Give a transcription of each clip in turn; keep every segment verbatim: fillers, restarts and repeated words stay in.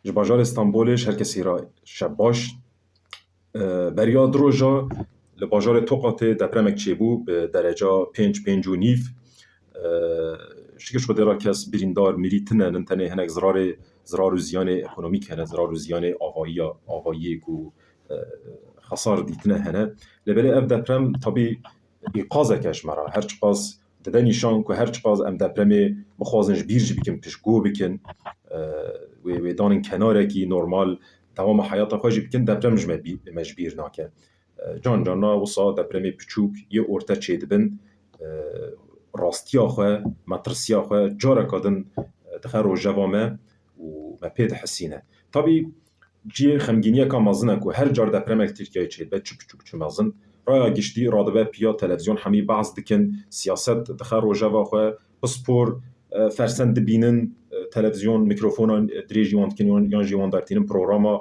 Ji bajarê Stenbolê ji her kesî re şev baş. E, beriya du roja li bajarê Toqatê depremek çêbû bi dereca pênc, pênc û nîv. E, şikir ji Xwedê re kes birîndar, mirî tine nin, tenê hinek zirarê, zirar û ziyanê ekonomîk hene, zirar û ziyanê avayiya, avayiyê ku, e, xesar dîtine hene. Lê belê ev deprem tabî îqazeke ji me re. Her çiqas dide nîşan ku her çiqas em depremê bixwazin ji bîr jî bikin, piştgo bikin, e, wê, wê danin kenarekî normal, dewama heyata xwe jî bikin, deprem ji me bî-, me ji bîr nake. E, can cana wisa depremê piçûk yê orte çêdibin, e, rastiya xwe, metirsiya xwe careka din, e, dixe rojeva me û me pê dihisîne. Tabî cihê xemgîniyeka mezin e ku her car depremek Tirkiyeyê çêdibe, çi piçûk çi mezin, raya giştî radibe piya televîzyon hemî behs dikin, siyaset dixe rojeva xwe, pispor, e, fersend dibînin, e, televîzyon, mîkrofona, e, dirêjî wan dikin yan, yan jî wan dertînin programa,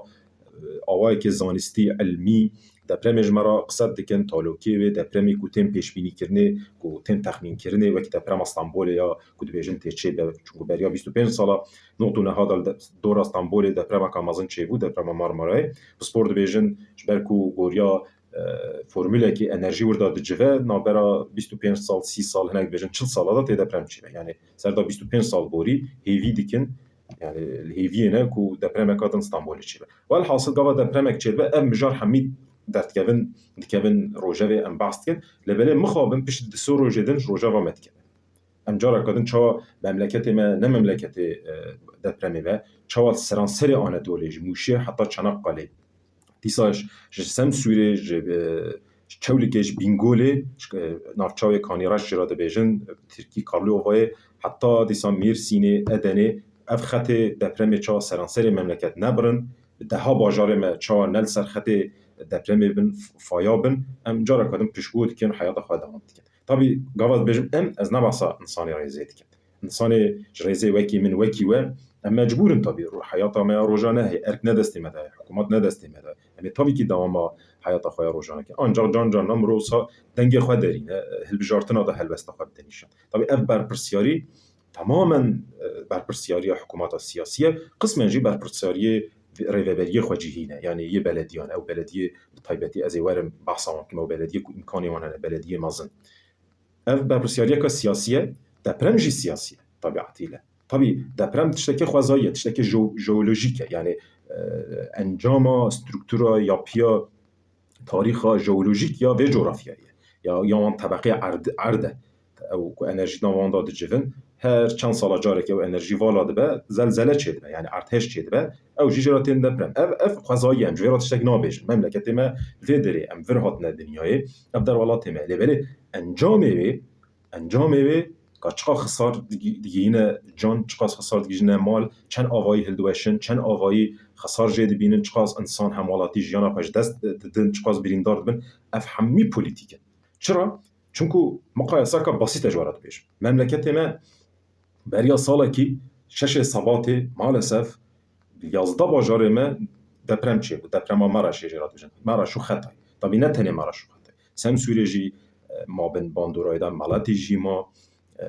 e, awayekê zanistî, ilmî, depremê ji me re qise dikin, talokê wê depremê ku tên pêşbînîkirinê, ku tên texmînkirinê, wekî deprema Stenbolê ya ku dibêjin tê çê be, çunku beriya bîst û pênc sala nod û neha de li de-, dora Stenbolê depremeka mezin çêbû, deprema Marmarayê. Pispor dibêjin ji ber ku goriya, e, formulekî enerjî wir de dicive, navbera bîst û pênc sal, sî sal, hinek dibêjin çil sala de tê deprem çêbe. Yani ser da bîst û pênc sal borî hêvî dikin, yani li hêviyê ne ku depremeka din Stenbolê çêbe. Welhasil gava depremek çêdibe, ev mijar hemî derdikevin, dikevin rojevê em behs dikin. Lê belê mixabin pişt di sê rojê din ji rojeva me dikevin. Em careka din çawa memleketê me, ne memleketê, e, depremê be, çawa seranserê Anadolê, ji Mûşê heta Çanakkale, dîsa ji, ji Semsûrê, ji, e, ji Çewlikê, ji Bîngolê, ji, e, navçawê Kanîreş jî re dibêjin, Tirkî Karlîovayê, heta dîsa Mêrsînê, Edenê, ev xetê depremê çawa seranserê memleket nebirin, bi deha bajarê me çawa ne li ser xetê depremê bin, f-, faya bin, em careka din piştgo dikin, heyata xwe dewam dikin. Tabî gava dibêjim em, ez ne behsa insanê rêzê dikim. Însanê ji rêzê wekî min, wekî we, em mecbûr in tabî. Ro-, heyata me ya rojane heye, erk ne destê me de ye, hikûmet ne destê me de ye. Em ê tabî kî dewama heyata xwe ya rojane kin. Ancak can carna mirov wisa dengê xwe derîne, hilbijartina de helwesta xwe bide nîşan. Tabî ev berpirsiyarî temamen, e, berpirsiyariya hikûmeta siyasî ye, qismen jî berpirsiyariyê rêveberiyê xwecihî ne. Yani yê belediyan, ew belediyê bi taybetî ez ê werim behsa wan kim, ew belediyê ku îmkanê wan hene, belediyê mezin. Ev berpirsiyariyeke siyasî ye, deprem jî siyasî ye, tabiatî le. Tabî deprem tiştekê xwezayî ye, tiştekê jew-, jeolojîk e. Yani, e, encama, struktura, yapıya, tarîxa jeolojîk ya vê coğrafyayê ye. Ya, ya wan tebeqê erd, erd e. Ew ku enerjî di nav wan de dicivin, her çend sala careke ew enerjî vala dibe, zelzele çêdibe, yani erdhêj çêdibe, ew jî jê re tên deprem. Ev, ev xwezayî ye, em ji vê re tiştek nabêjin. Memleketê me vê derê, em vir hatine dinyayê, ev der welatê me. Lê belê encamê wê, encamê wê ka çiqas xisar digî-, digihîne can, çiqas xisar digihîne mal, çend avayî hildiweşin, çend avayî xisar jê dibînin, çiqas insan hemwelatî jiyana xwe ji dest didin, çiqas birîndar dibin, ev hemî polîtîk in. Çira? Çunku miqayeseka basît ez ji we re dibêjim. Memleketê me beriya salekî şeşê Sebatê maalesef yazdeh bajarê me deprem çêbû. Deprema Meraşê jê re dibêjin. Meraş û Xetay. Tabî ne tenê Meraş û Xetay. Semsûrê jî, e, ma bin bandorayê de, Meletî jî ma, e,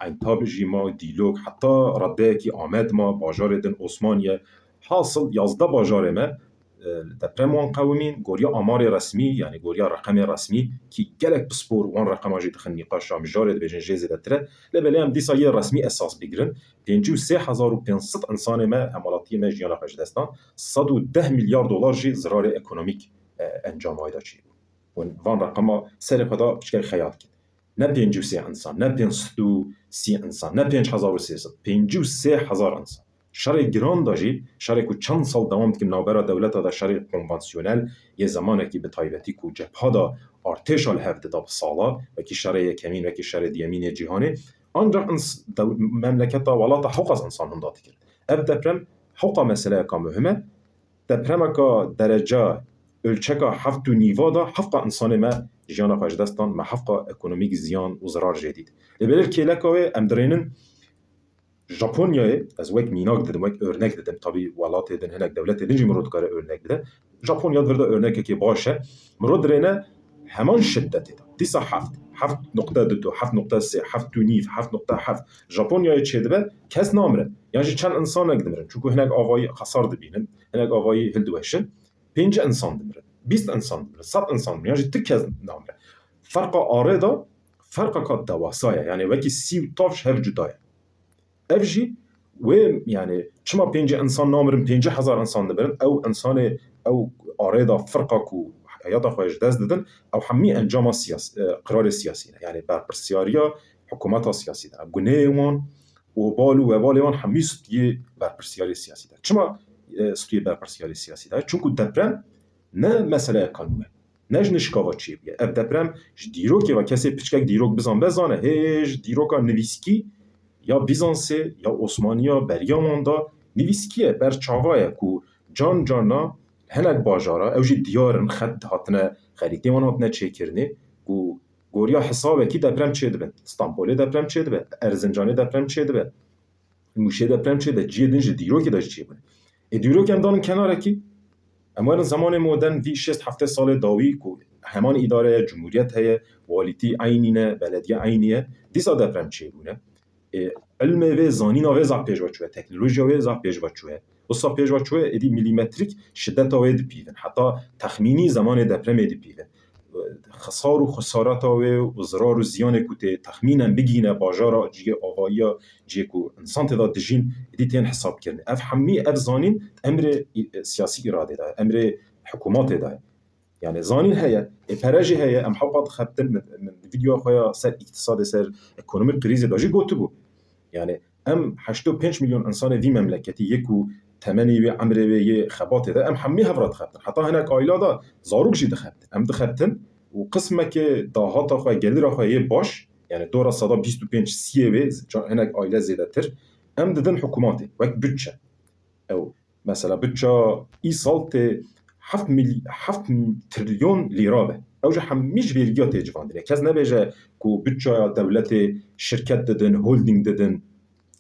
Eyntab jî ma, Dîlok, heta redeyekî Amed ma, bajarê din Osmaniye. Hasil yazdeh bajarê me, e, deprem wan qewimîn, goriya amarê resmî, yani goriya reqemê resmî, ki gelek pispor wan reqema jî dixin nîqaşa mijarê dibêjin jê zêdetir e. Lê belê em dîsa yê resmî esas bigirin. Pêncî û sê hezar û pênc sed insanê me, hemwelatiyê me jiyana xwe ji dest dan. Sed û deh milyar dolar jî zirarê ekonomîk, e, encama wê de çêbû. Hûn van reqema serê xwe de piçkek xeyal dikin. Ne pêncî û sê insan, ne pênc sed û sî insan, ne pênc hezar û sê sed, pêncî û sê hezar insan. Şerê giran de jî, şerê ku çend sal dewam dikin navbera dewleta de, şerê konvansiyonel yê zemanekî bi taybetî ku cepha de artêşa li hev dida bi sala, wekî şerê yekemîn, wekî şerê diyemîn yê cîhanê, ancak ins-, dew-, memleketa welata hewqas insan hinda dikir. Ev deprem hewqa meseleyeka muhim e. Depremeka dereca ölçeka heft û nîva da hewqa insanê me jiyana xwe ji dest dan, me hewqa ekonomîk ziyan û zirar jê dît. Lê belê li kêleka wê em dirênin Japonyayê, ez wek mînak didim, wek örnek didim, tabî welatê din, hinek dewletê din jî mirov dikare örnek bide. Japonya di vir de örnekekê baş e. Mirov dirêne heman şiddetê de. Dîsa heft, heft nokte du, heft nokte sê, heft û nîv, heft nokte heft Japonyayê çêdibe, kes namire. Yan jî çend insanek dimirin. Çunku hinek avayî xesar dibînin, hinek avayî hildiweşin. Pênc insan dimirin, bîst insan dimirin, sed insan dimirin. Yan jî tu kes namire. Ferqa arê de, ferqaka dewasa ye. Yani wekî sî û tav ji hev cuda ye. Ev jî wê, yani çima pêncî insan namirin, pêncî hezar insan dimirin, ew insanê, ew arê de firqa ku heyata xwe ji dest didin, ew hemî encama siyas-, e, qirarê siyasî ne. Yani berpirsiyariya hikûmeta siyasî de. Guneyê wan û bal û webalê wan hemî stûyê berpirsiyarê siyasî de. Çima, e, stûyê berpirsiyarê siyasî de? Çunku deprem ne meseleyeka nû ye. Ne ji nişka ve çêbûye. Ev deprem ji dîrokê ve, kesê piçkek dîrok bizan be zane, hê ji dîroka nivîskî ya Bîzansê, ya Osmaniya, beriya wan de nivîskî ye, ber çava ye ku can carna hinek bajara, ew jî diyar in, xet hatine, xerîtê wan hatine çêkirinê, ku goriya hesabekî deprem çêdibe. Stenbolê deprem çêdibe, Erzincanê deprem çêdibe. Mûşê deprem çêdibe, cihê din ji dîrokê de jî çêbûne. Ê dîrok em danin kenarekî, em werin zemanê modern, vî şêst heftê salê dawî ku heman îdare ye, cumhuriyet heye, walîtî eynî ne, belediye eynî ye, dîsa deprem çêbûne. Ê, ilmê vê, zanîna vê zaf pêş ve çûye, teknolojiya wê zaf pêş ve çûye. Wisa pêş ve çûye, êdî milîmetrîk şideta wê dipîvin. Heta texmînî zemanê depremê dipîvin. Xesar û xesareta wê û zirar û ziyanê ku tê texmînen bigihîne bajara, cihê avayiya, cihê ku insan tê de dijîn, êdî tên hesabkirin. Ev hemî, ev zanîn emrê î-, siyasî îradê de, emrê hikûmatê de. Yani zanîn heye, ê pere jî heye, em hewqa dixebtin, min, min vîdyoya xwe ya ser îktisadê, ser ekonomîk krîzê de jî gotibû. Yani em heştê û pênc milyon insanê vî memleketî yê ku temenê wê, emrê wê yê xebatê de, em hemî hev re dixebtin. Heta hinek aîla de zarok jî dixebtin. Em dixebtin û qismekê dahata xwe, gelira xwe yê baş, yani dora seda bîst û pênc siyê wê, ca-, hinek aîle zêdetir, em didin hikûmatê, wek bütçe. Ew, mesela, bütça îsal tê heft mil-, heft trilyon lîra be. Ew jî hemî ji vergiya tê civandinê. Kes nebêje ku bütçaya dewletê şirket didin, holding didin,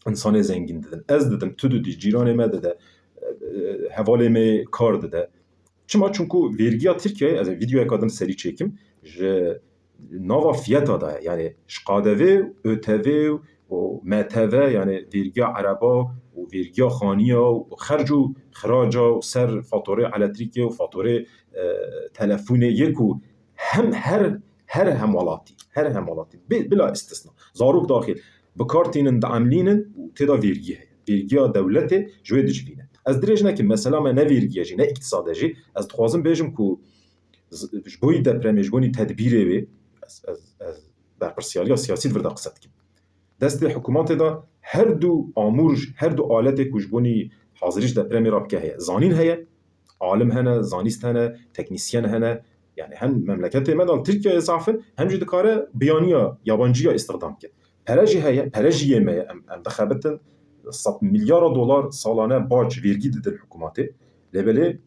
insanê zengîn didin. Ez didim, tu didî, cîranê me dide, e, e, hevalê me kar dide. Çima? Çunku vergiya Tirkiyeyê, ez ê vîdyoyeka din serî çêkim, ji nava fiyeta de ye. Yani ji K D V, Ö T V û M T V, yani vergiya ereba û vergiya xaniya û xerc û xiraca û ser faturê elektrîkê û faturê, e, telefonê yê ku hem her, her hemwelatî, her hemwelatî, bi-, bila istisna, zarok daxil, bi kar tînin, diemlînin û tê de vergî heye. Vergiya dewletê ji wê dicivîne. Ez dirêj nekim, mesela me ne vergî ye jî, ne îktisad e jî. Ez dixwazim bêjim ku z-, ji bo yî depremê, ji bo yî tedbîrê wê, ez, ez, ez berpirsiyariya siyasî di vir de qise dikim. Destê hikûmatê de her du amûr, her du aletê ku ji bo yî hazirî ji depremê re bike heye. Zanîn heye, alim hene, zanîst hene, teknîsyen hene. Yani hem memleketê me de li Tirkiyeyê zaf in, hem jî dikare biyaniya yabanciya îstixdam bike. Pere jî heye, pere jî yê me ye, em, em dixebitin, sed milyara dolar salane bac, vergî didin hikûmatê. Lê belê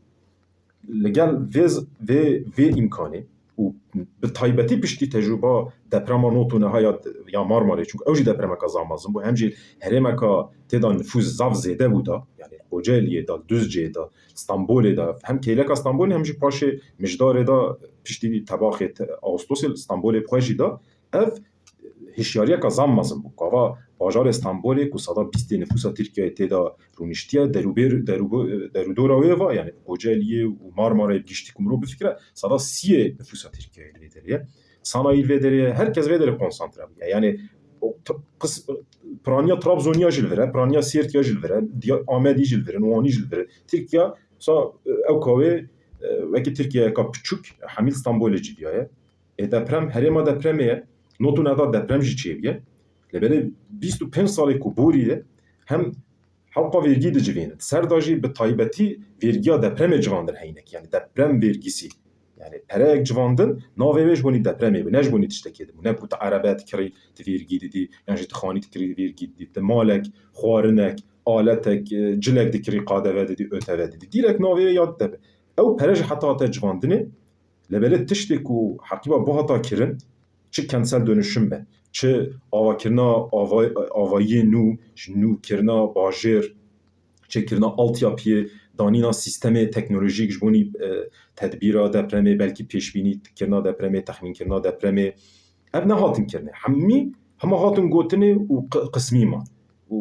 li gel vê z-, vê, vê îmkanê û bi taybetî piştî tecrûba deprema not û neha ya, ya Marmarê, çunku ew jî depremeka zaf mezin bû, hem jî herêmeka tê de nifûs zaf zêde bû da, yani Kocaeliyê de, Duzceyê de, Stenbolê de, hem keyleka Stenbolê hem jî paşê Mijdarê de piştî tebaxê te-, Ağustosê li Stenbolê bi xwe jî da. Ev hişyariyeka zaf mezin bû. Gava bajarê Stenbolê ku seda bîstê nifûsa Tirkiyeyê tê de rûniştiye, derûbêr, derûbo-, derûdora wê va, yani Kocaeliyê û Marmarayê bi giştî ku mirov bifikire, seda siyê nifûsa Tirkiyeyê li vê derê ye. Sanayî li vê derê ye, her kes vê derê konsantre bûye. Yani o t-, qis-, piraniya Trabzoniya jî li vir e, piraniya Sêrtiya jî li vir e, diya-, Amedî jî li vir in, Wanî jî li vir in. Tirkiye sa, e, ew kawê, e, wekî Tirkiyeyeka piçûk hemî li Stenbolê civiyaye. Ê deprem, herêma depremê ye. Not û neda deprem jî çêbûye. Lê belê bîst û pênc salê ku borî ye, hem hewqa vergî dicivînin. Ser de jî bi taybetî vergiya depremê civandin heynek. Yani deprem vergisi. Yani pereyek civandin, navê wê ji bo nî depremê bû, ne ji bo nî tiştekê dibû. Ne ku tu erebe dikirî, tu vergî didî, yan jî tu xanî dikirî, vergî didî, tu malek, xwarinek, aletek, e, cilek dikirî, K D V didî, Ö T V didî. Dîrek navê wê ya dide be. Ew pere jî heta hate civandinê, lê belê tiştê ku heqîba bihata kirin, çi kentsel dönüşüm be, çi avakirina ava-, avayiyê nû, ji nû kirina bajêr, çêkirina altyapiyê, danîna sîstemê teknolojîk ji bo nî, e, tedbîra depremê, belkî pêşbînî kirina depremê, texmînkirina depremê, Ev nehatin kirine. Hemî, hema hatin gotinê û qi-, qismî man. Û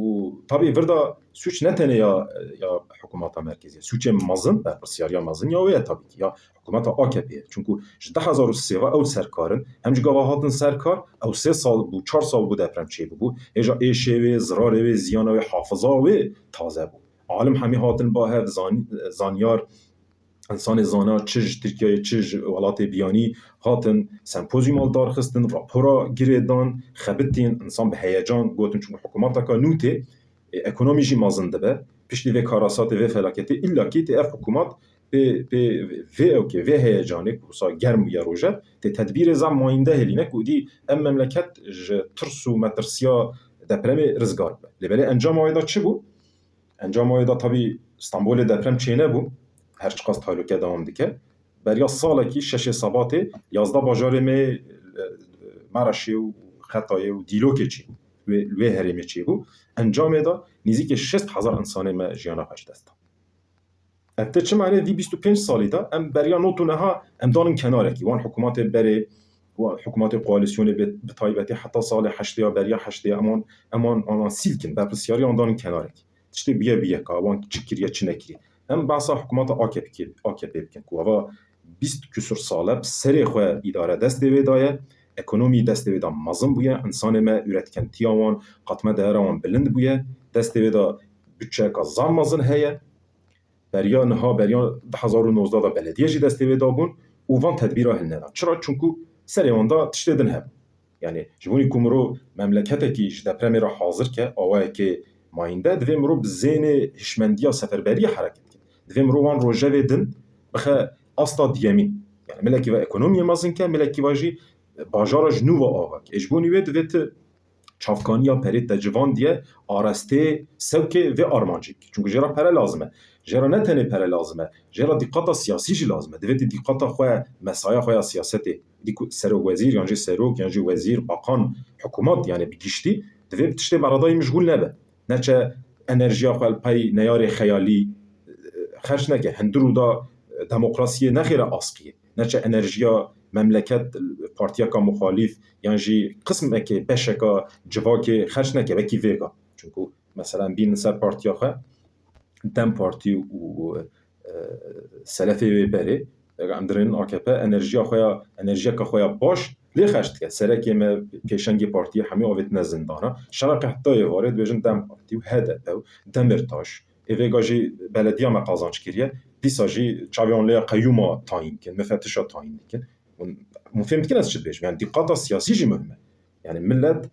tabî vir de sûç ne tenê ya, ya hikûmeta merkezî. Sûçê mezin, berpirsiyariya mezin ya wê ye tabî ki. Ya hikûmeta A K P'ê ye. Çunku ji du hezar û sê ve ew serkar in. Hem ji gava hatin serkar, ew sê sal bû, çar sal bû deprem çêbûbû. Hêja êşê wê, zirarê wê, ziyana wê, hafiza wê taze bû. Alim hemî hatin ba hev, zan-, zanyar, însanê zana çi ji Tirkiyeyê, çi ji welatê biyanî hatin, sempozyuma li dar xistin, rapora girê dan, xebitîn, însan bi heyecan gotin, çunku hikûmeteka nû tê, e, ekonomî jî mezin dibe. Piştî vê karasatê, vê felaketê, îllakî tê ev hikûmet pê, pê vê ewkê, vê heyecanê ku wisa germ bûye roje, tê tedbîrê zam mayînde hêlîne ku dî ev memleket ji tirs û metirsiya depremê rizgar bibe. Lê belê encama wê de çi bû? Encama wê de tabî Stenbolê deprem çênebû, her çiqas tehlûke dewam dike. Beriya salekî şeşê Sebatê yazdeh bajarê me, e, Mereşê û Xetayê û Dîlokê çêbû. Wê, wê herêmê çêbû. Encamê de nêzîkî şêst hezar însanê me jiyana xwe ji dest da. Ev tê çi mane vî bîst û pênc salî de em beriya not û neha em danin kenarekî. Wan hikûmatê berê, wan hikûmatê koalîsyonê bi, bi taybetî heta salê heştê ya beriya heştê ya eman, eman, eman sîl kin, berpirsiyariya wan danin kenarekî. Tiştê bûye bûye ka wan çi kiriye, çi nekiriye. Em behsa hikûmeta A K P, A K P bikin ku hava bîst küsur sal e bi serê xwe îdare destê wê daye, ekonomî destê wê de mezin bûye, însanê me üretkentiya wan, katma değera wan bilind bûye, destê wê de bütçeyeka zaf mezin heye. Beriya niha, beriya du hezar û nozdeh de belediye jî destê wê dabûn û van tedbîra hilneda. Çira? Çunku serê wan de tiştê din hebû. Yani ji bo ku miro memleketekî ji depremê re hazir ke, awayekê mayînde, divê miro bi zênê hişmendiya seferberiyê hereket ke. Divê miro wan rojevê din bixe asta diyemîn. Yani milekî ve ekonomiyê mezin ke, milekî ve jî bajara ji nû ve ava ke. Ê ji bo wê divê tu çavkaniya perê te civandiye, arestê sewkê vê armancê bike. Çunku jê re pere lazim e. Jê re ne tenê pere lazim e, jê re dîqata siyasî jî lazim e. Divê tu dîqata xwe, mesaya xwe ya siyasetê, dî ku serokwezîr yan jî serok yan jî wezîr, bakan, hikûmet, yani bi giştî, divê bi tiştê beredayî mişgûl nebe. Neçe enerjiya xwe li pey neyarê xeyalî, e, xerç neke. Hundir û da, e, demokrasiyê nexêre askiyê. Neçe enerjiya memleket, partiyeka muxalîf yan jî qismekê, beşeka civakê xerç neke, wekî vêga. Çunku, meselen, bînin ser partiya xwe, DEM Partî û, e, selefê wê berê, em dirênin A K P, enerjiya xwe ya, enerjiyeka xwe ya baş lê xerç dike. Serekê me, pêşengê partiyê hemî avêtine zindana. Şereqê heta êvarê dibêjin DEM Partî û H D P û Demirtaş, ê vêga jî belediya me qazanç kiriye. Dîsa jî çavê wan lê ya qeyûma tayîn dikin, mifetişa tayîn dikin. Hûn, hûn fêm dikin ez çi dibêjim? Yani dîqata siyasî jî muhim e. Yani millet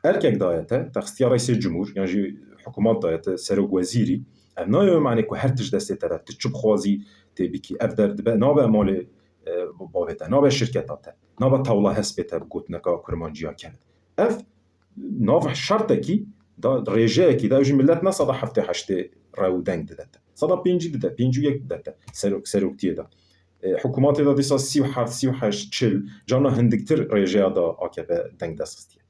erkek daye te, te xistiya reîsê cumhur, yan jî hikûmat daye te, serok wezîrî. Ev nayê wê manê ku her tişt destê te de, tu çi bixwazî tê bikî, ev der dibe, nabe malê, e, bavê te, nabe şirketa te, nabe tawla hespê te bi gotineka kurmanciya kevin. Ev nav şertekî da, rêjeyekî da, ew jî millet ne seda heftê heştê rew û deng dide te. Seda pêncî dide, pêncî û yek dide te serok, seroktiyê de. E, hikûmatê de dîsa sî û heft, sî û heşt, çil, carna hindiktir rêjeya da A K P deng dest xistiye.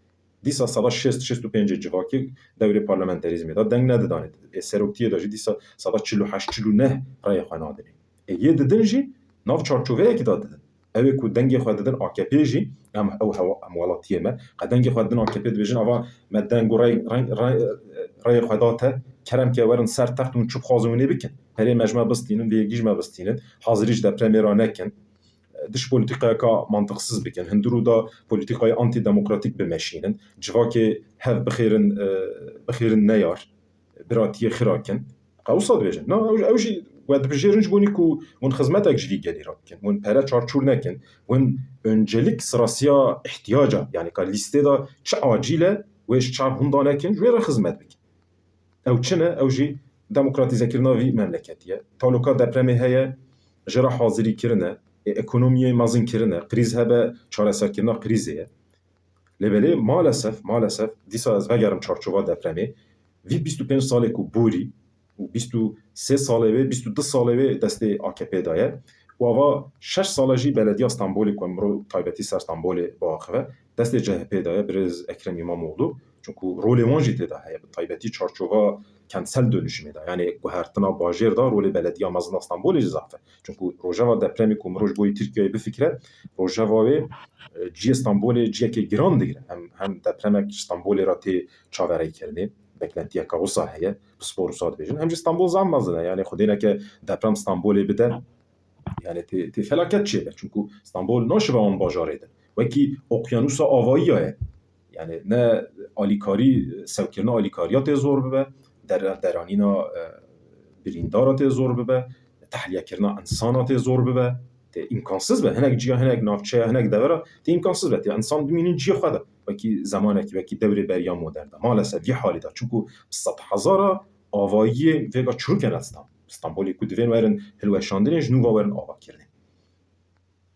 Dîsa seda şêst, şêst û pêncê civakê dewrê parlamenterîzmê de deng nedidanê. Ê seroktiyê de jî dîsa seda çil û heşt, çil û neh reyê xwe nadinê. Ê yê didin jî nav çarçoveyekî de didin. Ew ê ku dengê xwe didin A K P jî, em, ew hewa, em welatiyê me, qe dengê xwe didin A K P dibêjin, ava me deng û rey, rey, rey, reyê xwe da te, kerem ke werin ser text, hûn çi bixwazin hûn ê bikin. Perê me ji me bistînin, vê yekî ji me bistînin, hazirî ji depremê re nekin. Diş polîtîkayeka mantiqsiz bikin. Hundir û da polîtîkayê antîdemokratîk bimeşînin. Civakê hev bixêrin, e, bixêrin neyar. Biratiyê xira kin. Qe wisa dibêjin. Na, ew, ew jî we dibijêrin ji bo ku hûn xizmetek ji vî gelî re bikin. Hûn pere çarçûr nekin. Hûn öncelik sırasıya ihtiyaca, yani ka lîstê de çi acîl e, wê ji çav hûn da nekin, ji wê re xizmet bikin. Ew çi ne? Ew jî demokratîzekirina vî memleketî ye. Taloka depremê heye, jê re hazirî kirine, ê, ekonomiyê mezin kirine, krîz hebe, çareserkirina krîzê ye. Lê belê maalesef, maalesef, dîsa ez vegerim çarçova depremê, vî bîst û pênc salê ku borî û bîst û sê salê wê, bîst û du salê wê destê A K P de ye. Û ava şeş sal e jî belediya Stenbolê ku em miro taybetî ser Stenbolê biaxive, destê C H P de ye, birêz Ekrem Îmamoğlu. Çunku rolê wan jî tê de heye, bi taybetî çarçova kentsel dönüşümê de, yani guhertina bajêr de rolê belediya mezin a Stenbolê jî zaf e. Çunku rojeva depremê ku mirov ji bo yê Tirkiyeyê bifikire, rojeva wê, e, cihê Stenbolê cihekê giran digire. Hem, hem depremek ji Stenbolê re tê çaverêkirinê, beklentiyeke wisa heye, pispor wisa dibêjin. Hem jî Stenbol zaf mezin e. Yani xwedê neke deprem Stenbolê bide, yani tê, tê felaket çêbe. Çunku Stenbol naşibe wan bajarê de. Wekî okyanusa avayî ye. Yani ne alîkarî, sewkirina alîkariya tê zor bibe, der-, deranîna, e, birîndara tê zor bibe, tehliyekirina insana tê zor bibe. Tê îmkansiz be. Hinek ciya, hinek navçeya, hinek devera tê îmkansiz be. Tê insan bimînin ciyê xwe de. Wekî zemanekî, wekî dewrê beriya modern de. Maalesef vî halî de. Çunku bi sed hezara avayiyê vêga çirûk hene Stenbol. Stenbolê ku divên werin hilweşandinê ji nû ve werin avakirinê.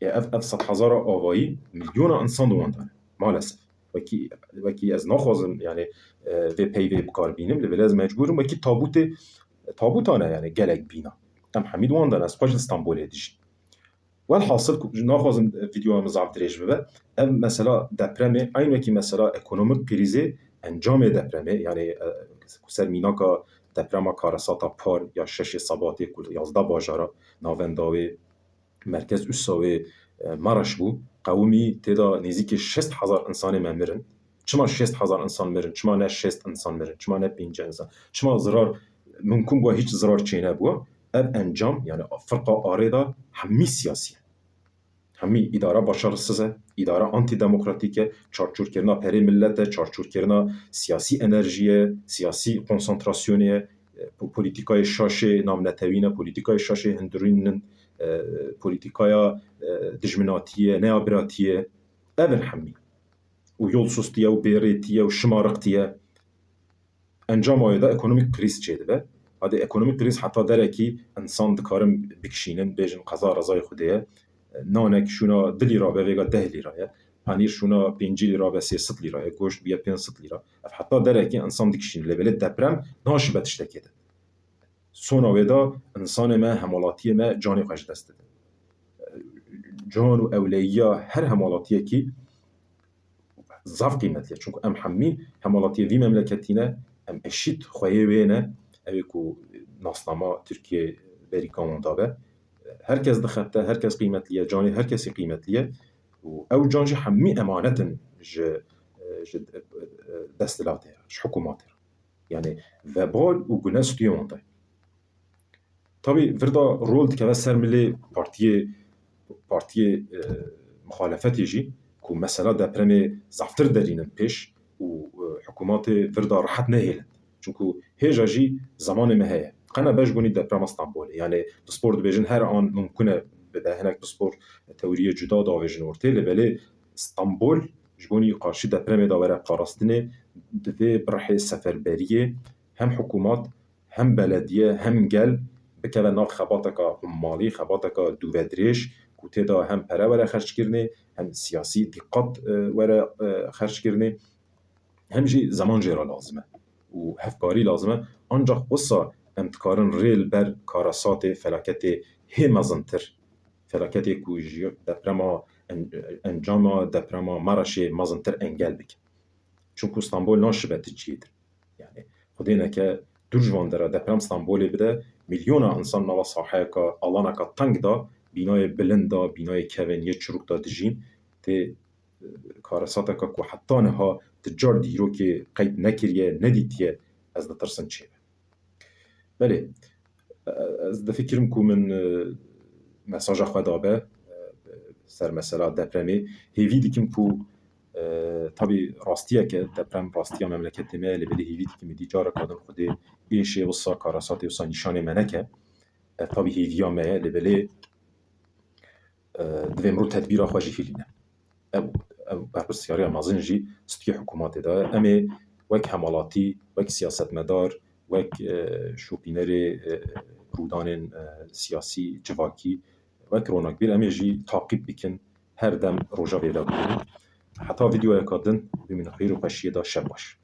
Ê, ev, ev sed hezara avayî milyona insan di wan de ne. Maalesef. Wekî, wekî ez naxwazim, yani, e, vê peyvê bi kar bînim, lê belê ez mecbûr im, wekî tabûtê, tabûtan e, yani, gelek bîna. Em hemî di wan de ne, ez xwe jî li Stenbolê dijîm. Welhasil, ku naxwazim, e, vîdeoya min zaf dirêj bibe. Ev mesela depremê, eyn wekî mesela ekonomik krîzê encamê depremê, yani, e, ku ser mînaka deprema karesata par ya şeşê Sebatê ku yazdeh bajara navenda wê merkez Usa wê, e, Maraş bû. Qewimî tê de nêzîkî şêst hezar insanê me mirin. Çima şêst hezar insan mirin? Çima ne şêst insan mirin? Çima ne pêncî insan? Çima zirar, mimkun bû hîç zirar çênebû? Ev encam, yani firqa arê de hemî siyasî ye. Hemî îdara başarisiz e, îdara antidemokratîk e, çarçûrkirina perê milet e, çarçûrkirina siyasî enerjiyê, siyasî konsantrasyonê ye, e, po-, polîtîkayê şaşê navnetewî ne, polîtîkayê şaşê hundirîn in, e, polîtîkaya, e, dijminatiyê, neya biratiyê. Ev in hemî. Û yolsuztiye û bêrêtiye û şimariqtiye. Encama wê de ekonomîk krîz çêdibe. Hadê ekonomîk krîz heta derekî insan dikarin bikişînin, bêjin qeza rezayê Xwedê ye. Nanek şûna du lîra be, vêga deh lîra ye. Penîr şûna pêncî lîra be, sê sed lîra ye. Goşt bûye pênc sed lîra. Ev heta derekî insan dikişînin. Lê belê deprem naşibe tiştekê de. Sona wê de insanê me, hemwelatiyê me canê xwe ji dest didin. Can û ewleyiya her hemwelatiyekî zaf qîmetli ye. Çunku em hemî hemwelatiyê vî memleketî ne, em eşît xweyê wê ne. Ew ê ku nasnama Tirkiyê berî ka wan dabe. Her kes dixebite, her kes qîmetli ye, canê her kesî qîmetli ye. Û ew can jî hemî emanet in ji, ji desthilatê re, ji hikûmatê re. Yani vebal û gune stûyê wan de. Tabî vir de rol dikeve ser milê partiyê, partiyê, e, muxalefetê jî ku mesela depremê zaftir derînin pêş û, e, hikûmatê vir de rehet nehêlin. Çunku hêja jî zemanê me heye. Qe nebe ji bonî deprema Stenbolê. Yani pispor dibêjin her an mimkun e bibe, hinek pispor teoriyê cuda davêjin ortê, lê belê Stenbol ji bonî qarşî depremê de were parastinê, divê bi rihê seferberiyê hem hikûmat, hem belediye, hem gel bikeve nav xebateka ummalî, xebateka dûvedirêj ku tê de hem pere were xerckirinê, hem siyasî dîqat, e, were, e, xerckirinê, hem jî zeman jê re lazim e û hevkarî lazim e. Ancaq wisa em dikarin rê li ber karesatê, felaketê hê mezintir, felaketê ku ji deprema en-, encama deprema Maraşê mezintir engel bikin. Çunku Stenbol naşibe ti cihê din. Yani Xwedê neke dûr ji van dera deprem Stenbolê bide, milyona insan nava saheyeka, alaneka teng de bînayê bilind de, bînayê kevên yê çirûk de dijîn, tê, e, karesateka ku heta niha ti car dîrokê qeyd nekiriye, nedîtiye, ez ditirsim çêbe. Belê, e, ez difikirim ku min, e, mesaja xwe dabe, e, ser mesela depremê. Hêvî dikim ku, e, tabî rastiyeke deprem rastiya memleketê me ye, lê belê hêvî dikim êdî careka din Xwedê êşê wisa, karesatê wisa nîşanê me neke. Ev tabî hêviya me ye, lê belê, e, divê mirov tedbîra xwe jî hilîne. Ev, ev berpirsyariya mezin jî stûyê hikûmatê de ye. Em ê wek hemwelatî, wek siyasetmedar, wek, e, şopînerê, e, rûdanên, e, siyasî, civakî, wek ronakbîr em ê jî taqîb bikin, her dem roja vê re bibînin. Heta vîdeoyeka din, bimînin xêr û xweşiyê de, şev baş.